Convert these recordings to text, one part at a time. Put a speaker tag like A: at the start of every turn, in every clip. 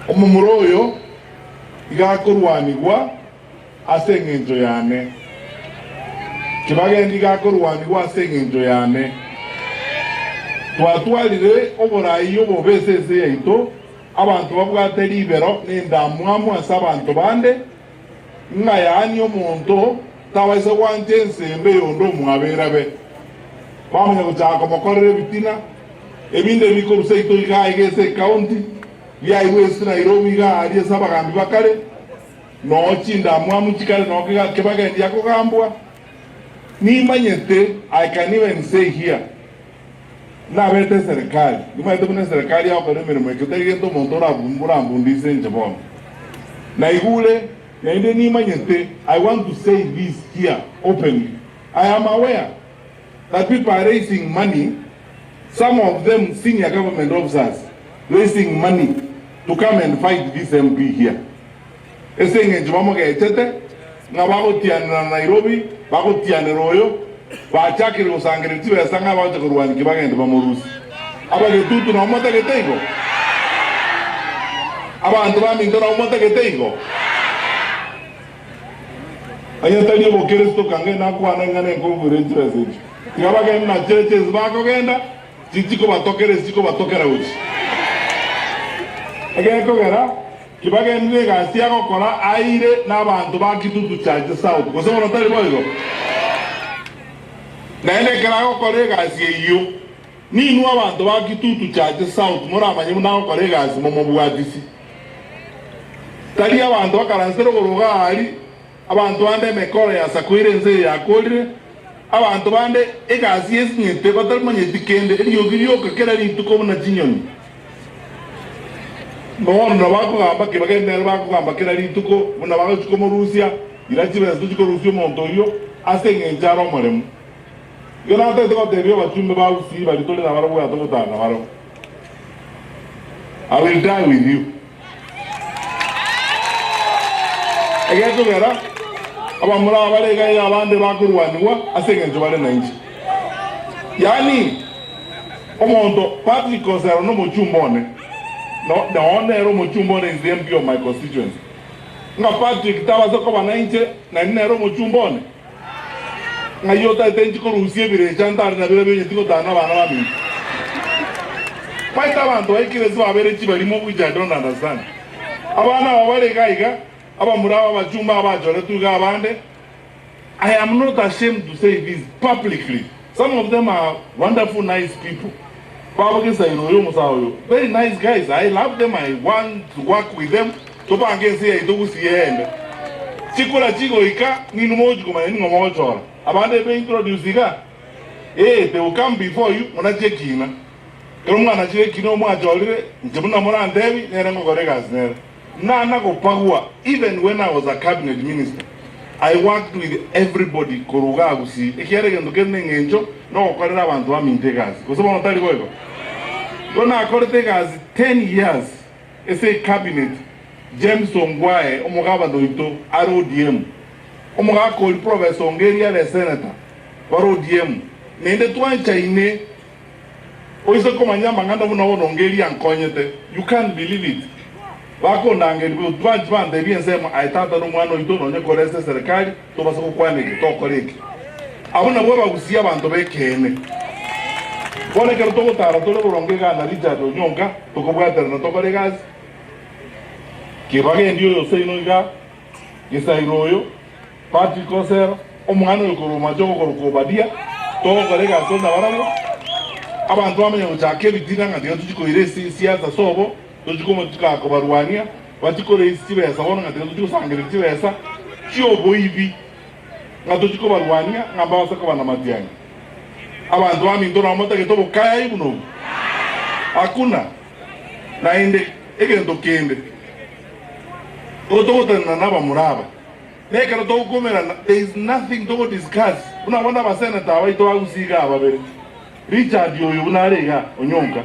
A: Omomura oyo iga akorwanigwa ase engencho yane. Kibagendi iga akorwanigwa ase engencho yane. Twatwarire oborai obobe ase ense yaito, abanto babwate ribero na endamwamu ase abanto bande, ng'a yaani omonto tabaisa gwancha ense embe y'onde omwabere abe. Bamanya gochaka komokorera ebitina, ebinde bikorusa seito iga aiga ase ecounty, biairwe ase Nairobi iga aria ase abagambi bakare, noo chindamwamu chikare noo Kibagendi akogambwa. Nimanyete, I can even say here, nabete eserekari, nimanyete buna eserekari egokora emeremo eke, tari gento omonto orambundise inche bono. Naigure, naende nimanyete, I want to say this here openly, I am aware that people are raising money, some of them senior government officers raising money to come and fight this MP here. Ase engencho bamogechete, ng'a bagotianera na Nairobi, bagotianera oyo, bachakire gosangereria chibesa ng'a bagocha korwania Kibagende bamorusie. Abagetutu nabo motagete igo? Abanto baminto nabo motagete igo? Onye tari obokeresito kange nakwana ing'ana enkonguru ye chibesa echio. Tiga bagende na chirecha ase bakogenda, chichikobatokera ase chikobatokera gochia. Egekogera, Kibagendire egasi agokora aire n'abanto ba Kitutu Chache South, gose bono tari boigo? Naende ekero agokora egasi eyio, ninwe abanto ba Kitutu Chache South moramanye buna agokora egasi momobwatisi. Tari abanto bakaransera ogoroga aari, abanto bande emekoro yasakoire ense eye yakorire, abanto bande egasi esinyete batarimanyeti kende, eriogi rioka kera rituko buna chinyoni. Bono bakogamba Kibageni nere bakogamba kera rituko buna bagochia komorusia, ira chibesa tochia korusia omonto oyio ase engencho are omoremu. Igo natagete gotebia abachumbe ba Gusii baria tore nabarabwo bwate ogotara nabarabwo. I will die with you. Egekogera abamura aba bare iga iga abande bakorwanigwa ase engencho bare nainche. Yaani omonto Patrick Osero nomochumba one, no noo nere omochumba one is the MP of my constituency. Ng'a Patrick tabasa koba nainche naende nere omochumba one. Ng'ai otagete inche korusia ebirecha ntare nabirobio onye tigotana nabana baminto. Baito abanto baikire ase babere chibarimo which I don't understand. Abana aba bare iga iga, abamura aba abachumba abachoretwe iga abande, I am not ashamed to say this publicly, some of them are wonderful nice people. Babogesaire oyo omosae oyo, very nice guys, I love them, I want to work with them, tobange ense yaito gusii eyende. Chikura chigoika, ninwe mogochi komanya ning'o mogochora. Abande be introduce iga, eh, they will come before you, monache ekina. Ekero mwanachire ekina omwachorire, inche buna morantebi, nere ngokora egasi nere. Nana gopagwa, even when I was a cabinet minister, I worked with everybody korwa igaa Gusii, ekiagera egento kere na eng'encho nogokorera abanto baminto egasi. Gose bono tari boigo? Igo nakorete egasi 10 years ase ecabinet, James Ongwae omogabana oito are ODM, omogaka oria Professor Ongeri are senator bare ODM, naende twanchaine oise komanya amang'ana buna bono Ongeri ankonyete, you can't believe it. Bakondangeria banchi bantebia ensemo aye tata na omwana oito nonye kore ase eserekari tobasa gokwana eke tokora eke. Abwo nabwo abagusia abanto b'ekeene. Bono ekero togotara tore boronge igaa na Richard Onyonka tokobwaterana tokore egasi, Kibagendi oyo seino igaa, Gisairo oyo, Patrick Osero, omwana oyo korwa omochie ogokorokwa Obadia, togokora egasi tore nabarabwo. Abanto bamanya gochaka ebitina ng'a tiga tochie koira esiasa sobo, tochie komochika kobarwania, bachie koraise chibesa bono ng'a tiga tochie gosangereria chibesa chioboibi ng'a tochie kobarwania ng'a mbabase koba na matiang'i. Abanto baminto nabo motagete obokayai buna obwo? Hakuna. Naende egento kende, igo togotenena nabamura aba, na ekero togokomerana there is nothing togo discuss buna bono abaseneta abaito ba Gusii iga babere, Richard oyo buna are iga Onyonka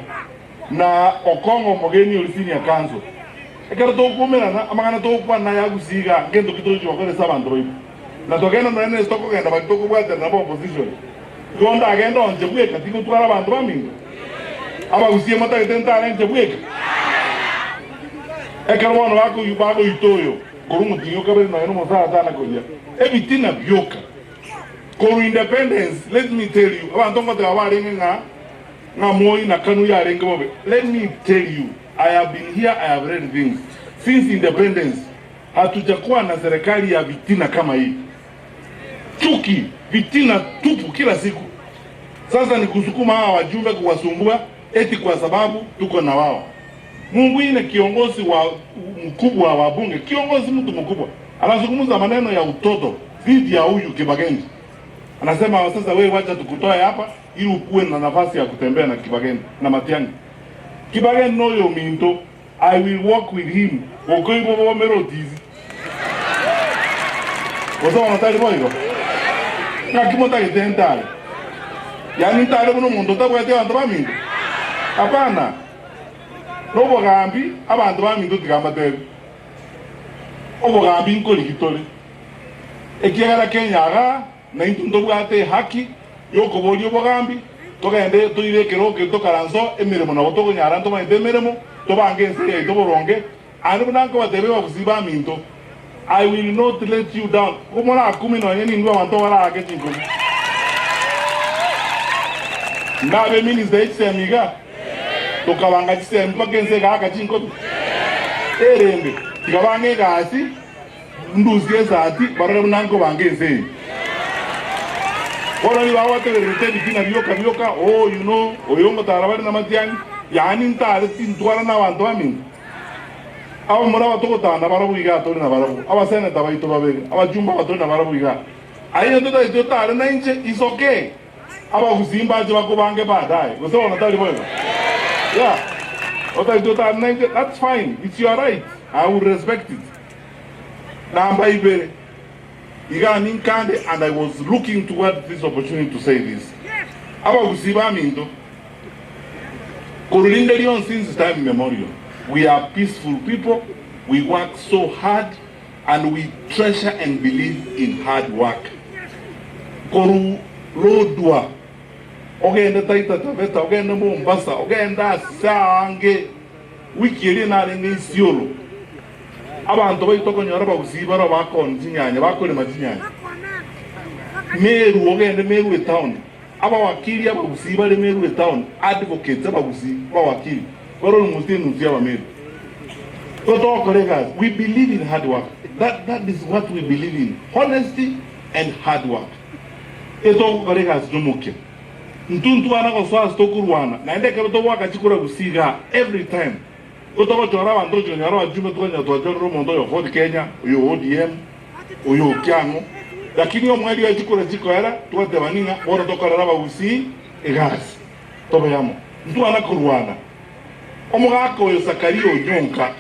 A: na Okong'o omogeni ori senior counsel. Ekero togokomerana amang'ana togokwana aya Gusii iga ngento ki togochi gokora ase abanto baito. Na togenda nonya nese tokogenda baria tokobwaterana ba opposition. Igo ndagende onche bweka tigotwara abanto baminto. Abagusie motagete ntare inche bweka. Ekero bono bagoita oyo, korwa omotienyi o kabere nonya nomosacha tana koria ebitina bioka. Korwa independence, let me tell you, abanto ngoteba barenge ng'a ng'a Moi na Kanu yarenge bobe, let me tell you, I have been here, I have read things, since independence hatujakuwa na serikali ya vitina kama hii. Chuki, vitina tupu kila siku. Sasa ni kusukuma hawa wajumbe kuwasumbua eti kwa sababu tuko na wao. Mwingine kiongozi wa mkubwa wa bunge, kiongozi mtu mkubwa, anazungumza maneno ya utoto dhidi ya huyu Kibagendi. Anasema sasa, wewe wacha tukutoe hapa ili ukuwe na nafasi ya kutembea na Kibagendi na Matiang'i. Kibagendi noyo minto, I will work with him. Okoibo bo merotizi. Gose tari boigo. Ng'aki motagete ntare. Yaani ntare buno omonto otabwati abanto baminto. Hapana. Nobogambi abanto baminto tiga mbatebi. Obogambi nkorigi tore. Ekiagera Kenya iga naintwe ntobwate ehaki yokoboria obogambi togende toire ekero tokaranso emeremo nabo tokonyara ntomanyete emeremo tobange ense yaito boronge ande buna nkobatebia abagusi baminto I will not let you down. Komora kumi nonye nindwe abanto barake chinkobi. Ndabe minister echisemi iga tokabanga chisemi mpaka ense egaka chinkobi erende tikabanga egasi ndusie esati barore buna nkobanga ense eye. Bono nigo bagotebererete ebitina bioka bioka, oh you know, oyo ngotara bare na Matiang'i, yaani ntare tintwara na abanto baminto. Abamura abatogotana barabwo iga tore na barabwo, abaseneta baito babere, abachumba abatore na barabwo iga. Aye totaete otare na inche, is okay. Abagusii mbache bakobange baadaye. Gose bono tari boigo? Yeah. Otaete otare na inche, that's fine. It's your right. I will respect it. Namba ibere, iga ninkande and I was looking toward this opportunity to say this. Abagusii baminto, korurinde rionsi since time immemorial, we are peaceful people, we work so hard, and we treasure and believe in hard work. Koru Lodwar, ogende Taita Taveta, ogende Mombasa, ogende ase wiki eri narenge Isiolo. Abanto baito konyora abagusii baro bakoni chinyanya, bakorema chinyanya. Meru ogende Meru town. Abawakili abagusii bare Meru town, advocates abagusii, abawakili. Baro musi nusi abameru. We believe in hard work. That is what we believe in. Honesty and hard work. Etogokoreka nomokia. Ntuntu ana gosoa tokurwana. Naende ekero togwaka chikura gusiga every time. Gotogochora abanto chonyora abajume twanya twachorera omonto oyo Ford Kenya, oyo ODM, oyo Kiang'o. Lakini omweri wa chikura chikoera twateba ning'a bono tokorera abagusii egasi. Tobe amo. Ntwana kurwana. Omogaka oyo Zakaria Onyonka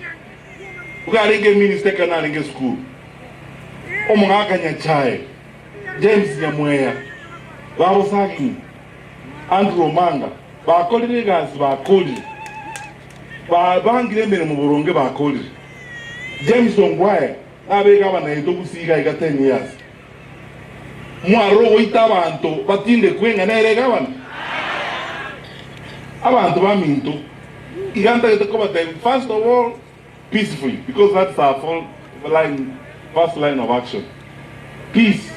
A: ugarenge minister kana arenge school. Omogaka Nyachae, James Nyamweya, Babo Sagini, Andrew Omanga, bakorire egasi bakorire. Babangire emiremo boronge bakorire. James Ongwae, nabe gavana yetu gusiga iga 10 years. Mwaro goita abanto batinde kwenga nere gavana. Abantu baminto iganta gete first of all peacefully, because that's our full line, first line of action. Peace.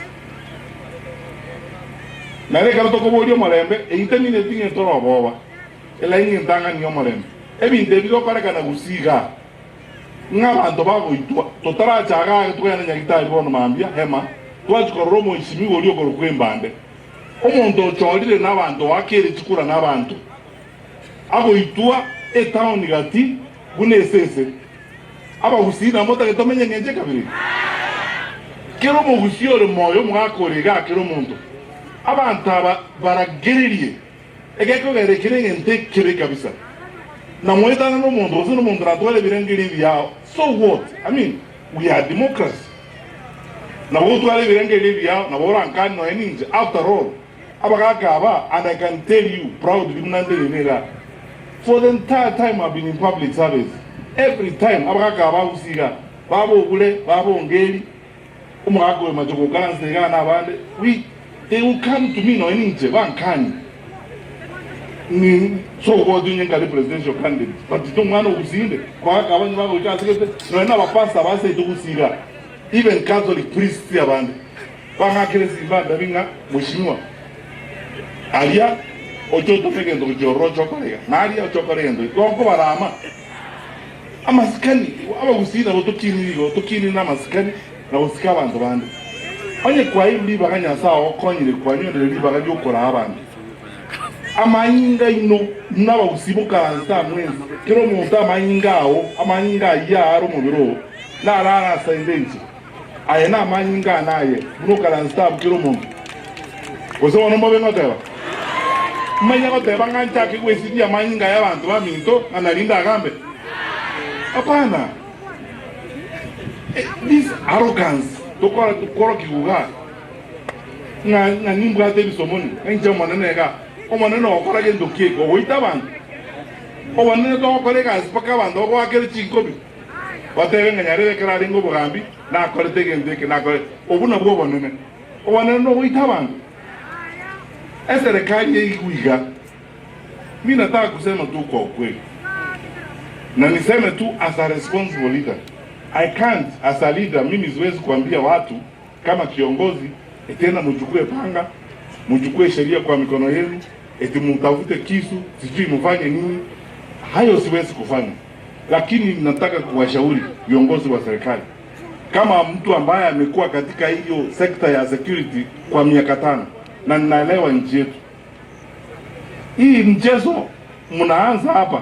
A: Nare karo tokoboria omorembe eitemine tinge toroboba elaini entang'ani omorembe ebinto ebi gokorekana gusiga ng'abanto bagoitwa totarachaga tugenda nyagitari bono mambia hema twachikorora omoisimi oria okorokwa embande omonto ochorire n'abanto wakere chikura n'abanto agoitwa etown gati buna esese abagusii nabo tagete omenye ng'enche kabere kero omogusii ore moyo omogaka iga kero omonto abantu aba baragererie egekogere kere ng'ente kere kabisa na mwetana n'omonto gose n'omonto natware ebirengeri ebiao. So what? I mean, we are democracy. Nabo gotwara ebirengeri ebiao nabo orankani noe ninche. After all, abagaka aba, and I can tell you proudly buna ndenenera, for the entire time I've been in public service, every time abagaka aba gusiga babogure babongeri omogaka oyo macho gokaransa iga na abande, we they will come to me noe ninche bankani. Ni sogotinye nkari presidential candidate, but to mwana ogusinde kwaka abanyi bagoikasigete nonya na abapastor baseite gosiga, even Catholic priests abande bang'akere simba ndabi ng'a mheshimiwa aria oche otome egento gochia ororo oche okore iga na aria oche okore egento igo nkobarama amasikani. Abagusii nabo tokiniri igo, tokiniri na amasikani na gosika abanto bande. Onye kwaeirwe ribaga Nyasae ogokonyire kwanyorire ribaga riokoraa abanto. Amanyinga aino inwe abagusii mokaranse amo ense, kera omonto amanyinga ao, amanyinga ayio aare omobere oo, narare ase inde inche. Aye namanyinga aane aye, buna okaransete abwo kera omonto. Gose bono mobe ngoteba, Manya goteba ng'a nchake gwesibia amanyinga y'abanto baminto, ng'a nario ndagambe? Hapana. This arrogance tokora tokorokigwa igaa. Ng'a ng'a nimbwate ebisomoni, ng'a inche Omonene iga, Omonene ogokora gento ki eke, ogoita abanto? Obonene togokora egasi mpaka abanto bagoakere chinkobi, batebe ng'a nyarebe ekero arenge obogambi nakorete egento eke, nakorete. Obwo nabwo obonene. Obonene nogoita abanto. Eserekari eigwe iga. Mi nataka kusema tu kwa ukweli na niseme tu as a responsible leader, I can't as a leader, mimi siwezi kuambia watu kama kiongozi eti enda muchukue panga, muchukue sheria kwa mikono yenu, eti mutafute kisu, sijui mufanye nini. Hayo siwezi kufanya, lakini nataka kuwashauri viongozi wa serikali kama mtu ambaye amekuwa katika hiyo sekta ya security kwa miaka 5 na ninaelewa nchi yetu. Hii mchezo mnaanza hapa,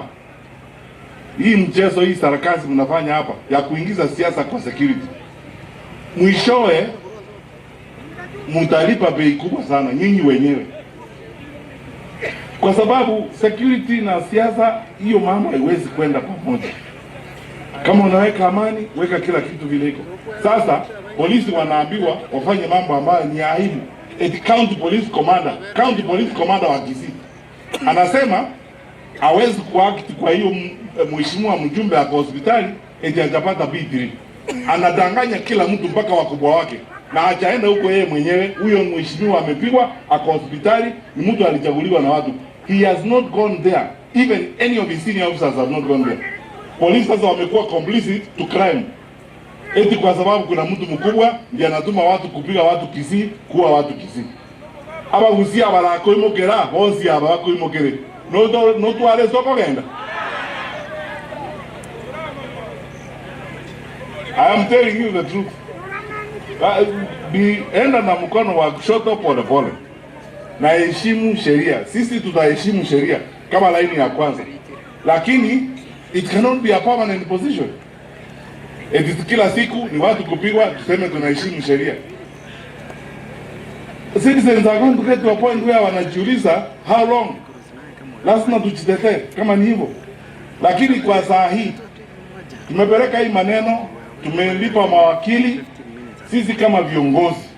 A: hii mchezo hii sarakasi mnafanya hapa ya kuingiza siasa kwa security, mwishowe mutalipa bei kubwa sana nyinyi wenyewe, kwa sababu security na siasa, hiyo mambo haiwezi kwenda pamoja. Kama unaweka amani, weka kila kitu vile iko. Sasa polisi wanaambiwa wafanye mambo ambayo ni aibu. Eti county police commander wa Kisii anasema hawezi kuact kwa hiyo mheshimiwa mjumbe ako hospitali eti hajapata P3. Anadanganya kila mtu mpaka wakubwa wake, na hajaenda huko yeye mwenyewe. Huyo mheshimiwa amepigwa, ako hospitali, ni mtu alichaguliwa na watu. He has not gone there. Even any of his senior officers have not gone there. Polisi sasa wamekuwa complicit to crime, eti kwa sababu kuna mtu mkubwa ndiye anatuma watu kupiga watu Kisii, kuua watu Kisii. Abagusia barakoimokera bonsi aba bakoimokere notware sokogenda. I am telling you the truth. Enda na mkono wa kushoto pole pole, na heshimu sheria. Sisi tutaheshimu sheria kama laini ya kwanza, lakini it cannot be a permanent position. Eti kila siku ni watu kupigwa, tuseme tunaheshimu sheria. Citizens are going to get to a point where wanajiuliza how long, lazima tujitetee kama ni hivyo. Lakini kwa saa hii tumepeleka hii maneno, tumelipa mawakili. Sisi kama viongozi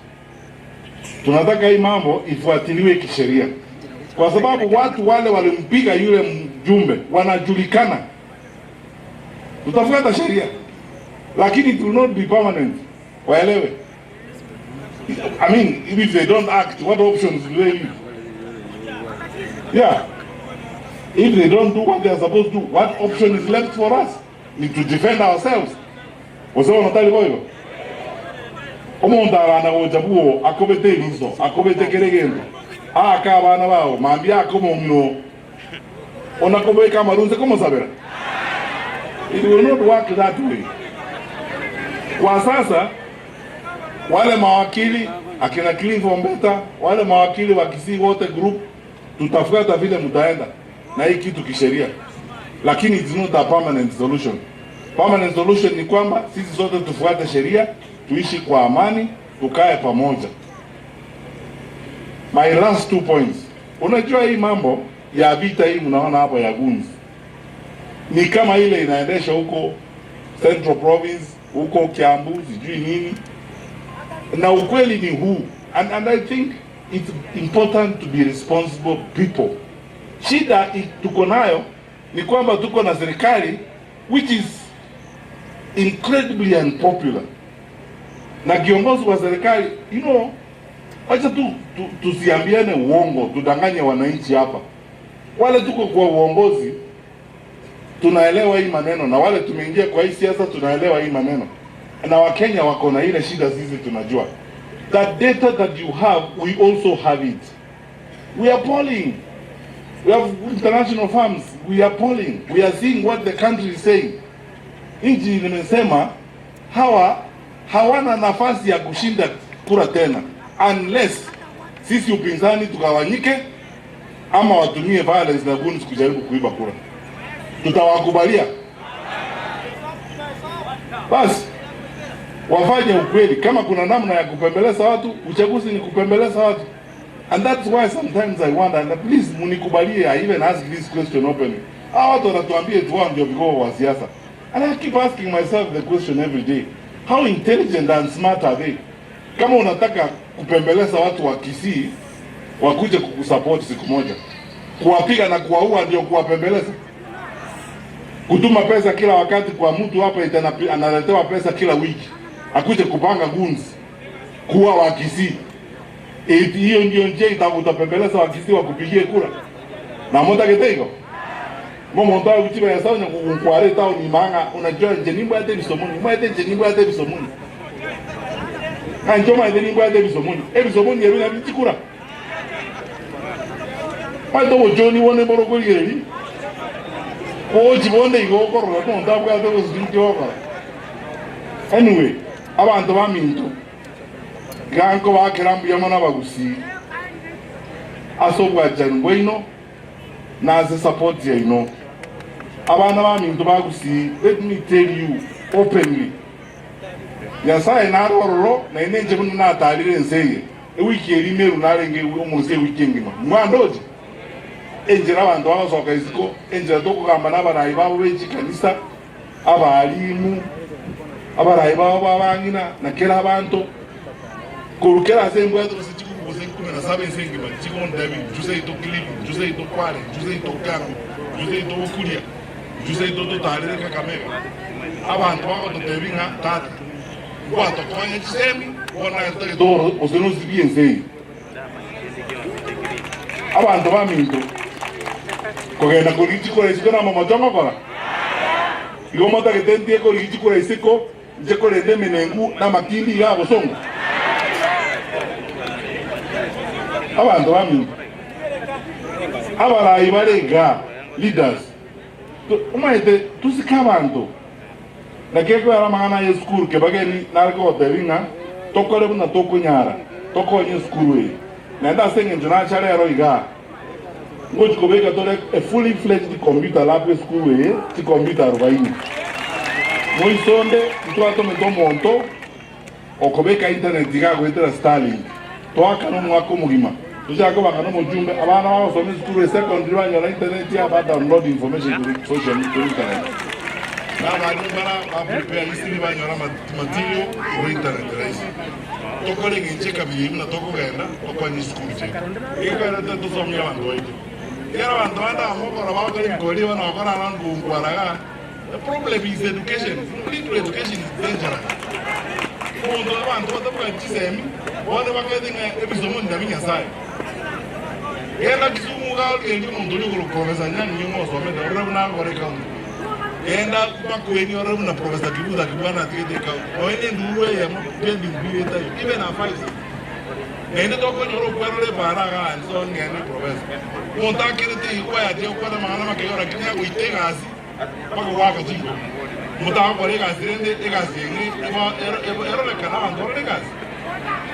A: tunataka hii mambo ifuatiliwe kisheria, kwa sababu watu wale walimpiga yule mjumbe wanajulikana. Tutafuata sheria, lakini it will not be permanent. Waelewe. I mean, if they don't act, what options do they leave? Yeah. If they don't do what they are supposed to do, what option is left for us? Ni to defend ourselves. Wasema natali boyo. Omuntu abana gocha buo akobete eriso akobete kere gento aka abana bao mambia akomomino onakobeka amarunse komosabera. It will not work that way. Kwa sasa wale mawakili akina Cliff Ombeta, wale mawakili wa Kisii wote group, tutafuata vile mtaenda na hii kitu kisheria, lakini it's not a permanent solution. Permanent solution ni kwamba sisi sote tufuate sheria, tuishi kwa amani, tukae pamoja. My last two points. Unajua hii mambo ya vita hii mnaona hapo ya guns ni kama ile inaendesha huko Central Province, huko Kiambu, sijui nini, na ukweli ni huu and I think it's important to be responsible people. Shida tuko nayo ni kwamba tuko na serikali which is incredibly unpopular, na kiongozi wa serikali, wacha tu tusiambiane uongo, tudanganye wananchi hapa. Wale tuko kwa uongozi tunaelewa hii maneno, na wale tumeingia kwa hii siasa tunaelewa hii maneno, na Wakenya wako na ile shida, sisi tunajua. That data that you have, we also have it. We are polling. We have international firms. We are polling. We are seeing what the country is saying. Nchi nimesema hawa hawana nafasi ya kushinda kura tena unless sisi upinzani tugawanyike ama watumie violence na guns kujaribu kuiba kura. Tutawakubalia? Basi wafanye ukweli. Kama kuna namna ya kupembeleza watu, uchaguzi ni kupembeleza watu. And that's why sometimes I wonder, and please munikubalie, I even ask this question openly. Hawa watu wanatuambia eti wao ndio vigogo wa siasa. And I keep asking myself the question every day. How intelligent and smart are they? Kama unataka kupembeleza watu wa Kisii wakuje kukusupport siku moja, kuwapiga na kuwaua ndio kuwapembeleza? Kutuma pesa kila wakati kwa mtu hapa eti analetewa pesa kila wiki akuje kupanga goons kuwa wa Kisii. Eti hiyo ndio njia utapembeleza Wakisii wakupigie kura na motagete momonto aguchiba yasa nyakukware town imanga unajua nje nimbo ate bisomoni mwete nje nimbo ate bisomoni anjo maite nimbo ate bisomoni ebisomoni yeru na bichikura paito bojoni wone boroko yeri ochi bonde igo korora monto abwate gosinki okora. Anyway, abantu baminto ganko bakera mbuya mono abagusii ase obwachani bwaino nase support yaino abana baminto bagusii. Let me tell you openly, Nyasaye narororo naine nche buno natarire ense eye ewiki eri meru narenge omonsi ewiki engima mwandoche enjera abantu bagosoka isiko enjera tokogamba na abarayi babo bechikanisa abarimu abarayi babo babang'ina na kera abantu korukera ase embwa tose chikubusa 17 ense engima chikondabi juseito Kilifi juseito Kwale juseito Kano juseito Bukuria juseito totarire Kakamega abantu bagototebi ng'a tata gwatokonya chisemi bona toro osenosibie ense eye abantu baminto kogenda korigia chikura isiko na mamocho ngokora igo motagete ntie korigia chikura isiko nche korenda emenengu na amakindi iga abosongo abantu baminto abarayi barega leaders omaete tusike abantu lakini kwera mang'ana ya esukuru kebageni narigotebia ng'a tokore buna tokonyara tokonye esukuru eye naende ase eng'encho nacha rero iga ngochi kobeka tore a fully fledged computer lab esukuru eye chicomputer 40 moisonde ntwatomete omonto okobeka internet iga agoetera Starlink twakana omwaka omogima tochaka kobanga na omojumbe abana bagosoma esukuru e secondary banyora internet yaba download information to social media internet n'abarimu bara baprepare isiri banyora material kuri internet rahisi tokore ng'enche kabiri buna tokogenda tokonye esukuru chetu ikerete tusomie abanto baito kera abanto bande abamokora bagokora ebikori banokora abangunkwaraga. The problem is education. Little education is dangerous. Omonto abanto batabwati chisemi bono bakete ng'a ebisomo ndabi Nyasaye genda Kisumu gaorikendi omonto oria okoro Professor Anyang' Nyong'o osomete orore buna agokora ecounty genda Makueni orore buna Professor Kivutha Kibwana atigete ecounty nonya na enduru eyemo pending bill etayo even a five naende tokonyora okwerora ebara iga aria so ng'ende professor omonto akerete igo kwayatia gokwana amang'ana makeigo lakini agoita egasi mpaka goaka chinko omonto agokora egasi rende egasi enge erorekana abanto barore egasi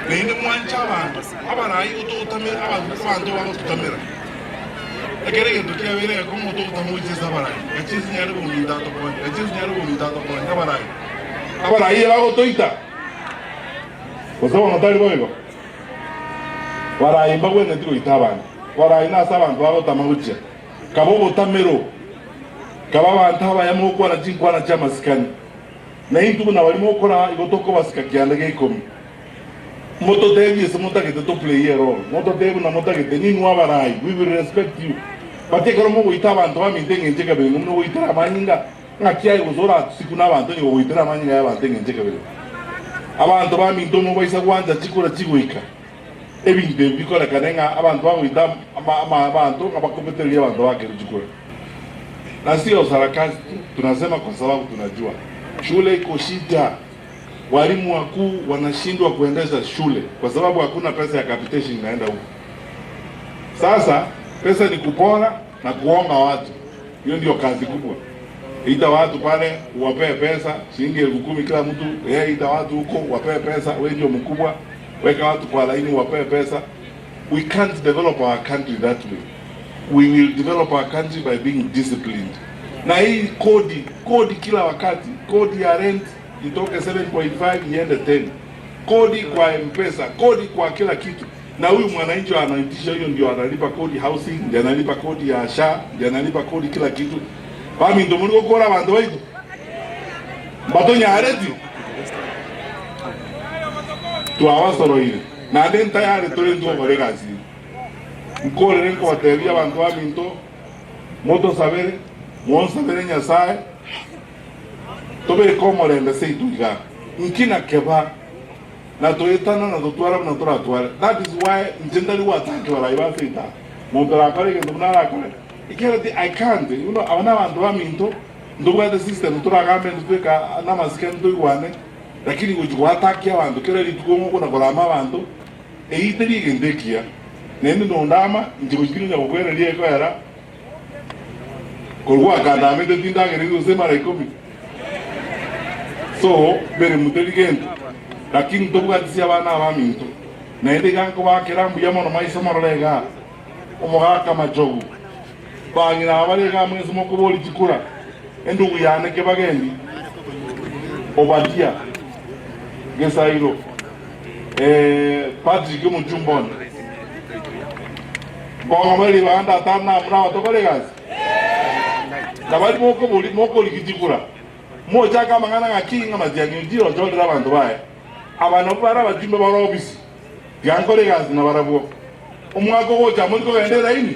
A: naende mwanche abanto abarai otogotamera abanto bagototamera ekere egento kiabeire egeko omonto ogotamoichia ase abarai gachie sinyare bominto atokonye gachie sinyare bominto atokonye abarai abarai bagotoita gose bono tari boigo barai mbabwenereti goita abanto barai nase abanto bagotama gochia kaba obotamero kaba abanto abaya mogokwana chinkwana chia amasikani na intwe buna bari mogokora igo tokobasika kianda gia ikomi mototebie ase motagete to play a role mototebie buna motagete ninwe abarai we will respect you but ekero mogoita abanto baminto eng'encho ekabere ng'a buna ogoitera amanyinga ng'aki aye gose orasiku na abanto nigo ogoitera amanyinga ya abanto eng'encho ekabere. Abanto baminto mobaisa gwancha chikura chigoika Ebinto ebi bikorekane ng'a abanto bagoita abanto ng'a bakobetereria abanto bakerwa chikura. Na sio sarakasi tu, tunasema kwa sababu tunajua shule iko shida. Walimu wakuu wanashindwa kuendesha shule kwa sababu hakuna pesa ya capitation inaenda huko. Sasa pesa ni kupora na kuonga watu, hiyo ndio kazi kubwa. Ita watu pale uwapee pesa shilingi 10,000 kila mtu. Ita watu huko uwapee pesa, wewe ndio mkubwa, weka watu kwa laini uwapee pesa. We can't develop our country that way. We will develop our country by being disciplined. Na hii kodi, kodi kila wakati, kodi ya rent itoke 7.5 iende 10, kodi kwa M-Pesa, kodi kwa kila kitu. Na huyu mwananchi anaitisha hiyo, ndio analipa kodi housing, ndio analipa kodi ya SHA, ndio analipa kodi kila kitu. Baminto muri gukora abantu baitu batonyareti twabasoroire nande ntayari turi ntugokora egasi nkorere nkobatebia abanto baminto motosabere mwonsabere Nyasaye tobeke omorembe seito iga nkina keba na toetana na totwara buna toratware. That is why inche ntari gwatake barai baseita monto arakore egento buna arakore ikereti I can't, you know, aba na abanto baminto ntobwate system toragambe ntitweka namasike ntoigwane, lakini gochi gwatakia abanto kera rituko ngokona korama abanto eywo teri egento ekiya naende nondama inche gochikiri onya gokwereria ekoera korwa gwakandamete tindagereri gose mara ikomi so bere muteri gento lakini ntobwatisia abana abaminto naende iga nkobakera mbuya mono maiso morore iga omogaka machogu bang'ina abare iga mwensi mokobori chikura endugu yane kebagendi Obadia Gesairo Patrick Omochumboni bongo bari banda atano namuna abatokore egasi nabari mokobori mokorigi chikura mochaka amang'ana ng'aki ng'a Matiang'i ochire ochorere abanto baye aba nabo bare abachumbe bare ofisi tiga nkore egasi nabarabwo omwaka ogocha mori kogenda eraini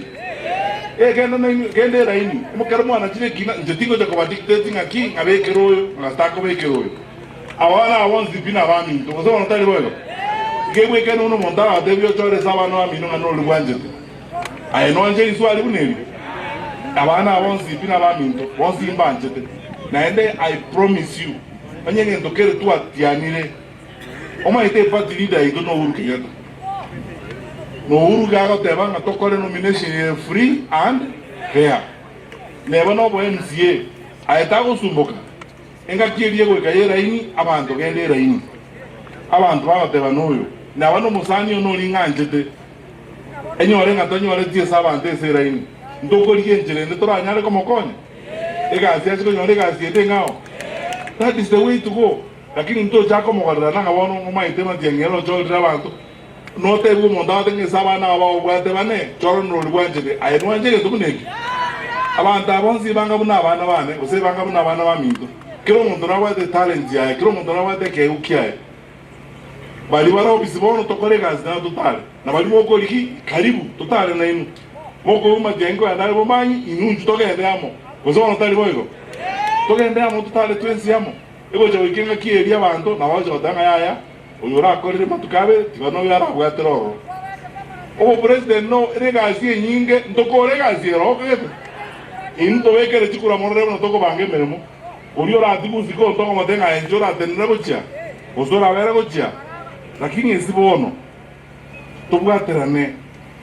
A: genda nainwe genda eraini omokero mwanachire ekina inche tingocha kobadictate ng'aki ng'a bekere oyo ng'a takobekera oyo aba bana aba bonsi pi nabaminto gose bono tari boigo iga ebwekane buna omonto agatebia ochore ase abana bamino ng'a nori bwanchete aye nwanche riswali buna erio abana aba bonsi pi nabaminto bonsi mbanchete naende I promise you onye egento kere twatianire omanyete eparty leader yaito na Uhuru Kenyatta na Uhuru iga agoteba ng'a tokore nomination ere free and fair neba nobo MCA aye tagosumboka engaki eria egoika ya eraini abanto genda eraini abanto bagoteba noyo naba nomosani one oria ng'anchete enyore ng'a tonyoreti ase abanto ase eraini ntokorigia enchera ende toranyare komokonya egasi ache konyora egasi ende eng'ao. That is the way to go lakini ntochake komogorera ng'a bono omanyete Matiang'i ere ochorire abanto notebie omonto agote ng'a ase abana aba obwate bane chora norori bwanchete aye nwanche egento buna ekio. Abanto aba bonsi banga buna abana bane gose banga buna abana baminto kera omonto nabwate etalent yaye kera omonto nabwate ekeegwa kiaye. Baria bare obisi bono tokore egasi nabo totare na baria mokorigi karibu totare nainwe mokoigwa Matiang'i nkogenda are bomanyi inwe inchu togende amo gose bono tari boigo togende amo totare twensi amo egocha goika engaki eria abanto nabo bagocha goteba ng'a yaya oyo orakorire matuko abere tiga noyo arabwatere ororo. Obopresident no ere egasi enyinge ntokore egasi ero okagete inwe tobekere chikura morore buna tokobanga emeremo oria oratigwe osike ontogomote ng'a inche oratenene gochia gose orabere gochia lakini ase bono tobwaterane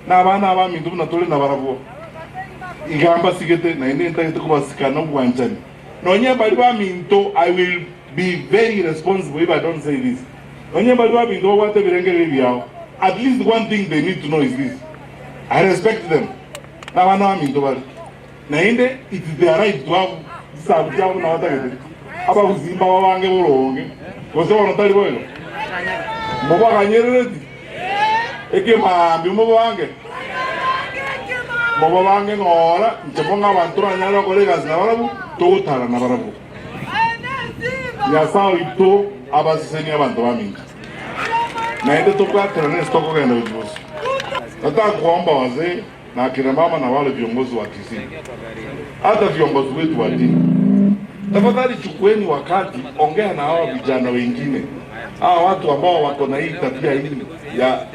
A: na abana abaminto buna tore nabarabwo iga mbasigete naende ntagete kobasika na obwanchani nonye mbari baminto I will be very irresponsible if I don't say this nonye mbari baminto babwate ebirengererio biao at least one thing they need to know is this I respect them na abana baminto bare naende it is their right to have chisabu chiabo buna batagete abagusii mbababange boronge gose bono tari boigo mobaganyerereti ekemaambia mobabange mobabange ng'ora inche bo ng'abanto toranyare gokora egasi nabarabwo togotara nabarabwo Nyasae oito abasesenie abanto baminto naende tobwaterane ase tokogenda gochia bosio. Nataka kuomba wazee na akina mama na wale viongozi wa Kisii, hata viongozi wetu wa dini, tafadhali chukueni wakati, ongea na hawa vijana wengine, hawa watu ambao wako na hii tabia hii ya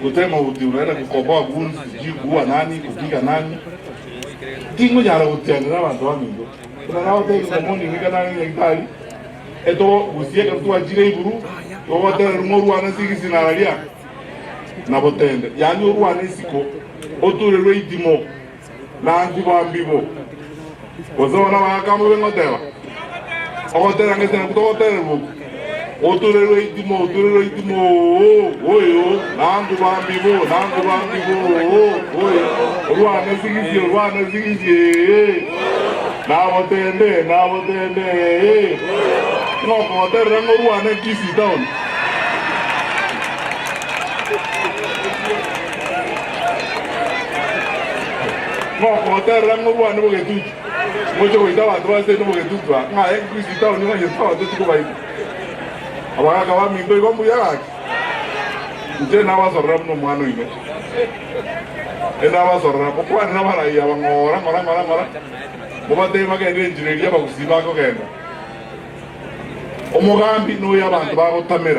A: Gutema uti unaenda kukomboa goons, sijui kuua nani, kupiga nani. Tingonyara gutianira abanto baminto. Buna nagotebi omoni goika nare nyagetari, etogo gusia ekero twachire iguru, togotererwa ng'a orwane ase egesinara ria nabotende, yaani orwane isiko, oturerwe itimo, na nkuba mbibo. Gose bono abagaaka mbobe ngoteba, ogotera ng'ese nakwo togotererwa oku, oturerwe itimo, oturerwe itimo oo, oyo, na nkuba mbibo, na nkuba mbibo oo, oyo, orwane sigisi, orwane sigisi ee, nabotende, nabotende ee, ng'a okogoterera ng'a orwane Kisii town. Mokogoterera ng'a orwane bogetutu, moche goita abanto ba seino bogetutu aa, ng'a aye Kisii town omanyete abanto tikobaita. Abagaaka baminto igo mbuya gaki? Inche nabasorora buna omwana oino. Enabasorora, mokwane nabarai aba ng'ora ng'ora ng'ora ng'ora, mobatebie bagende enchera eria abagusii bakogenda. Omogambi noyo abanto bagotamera.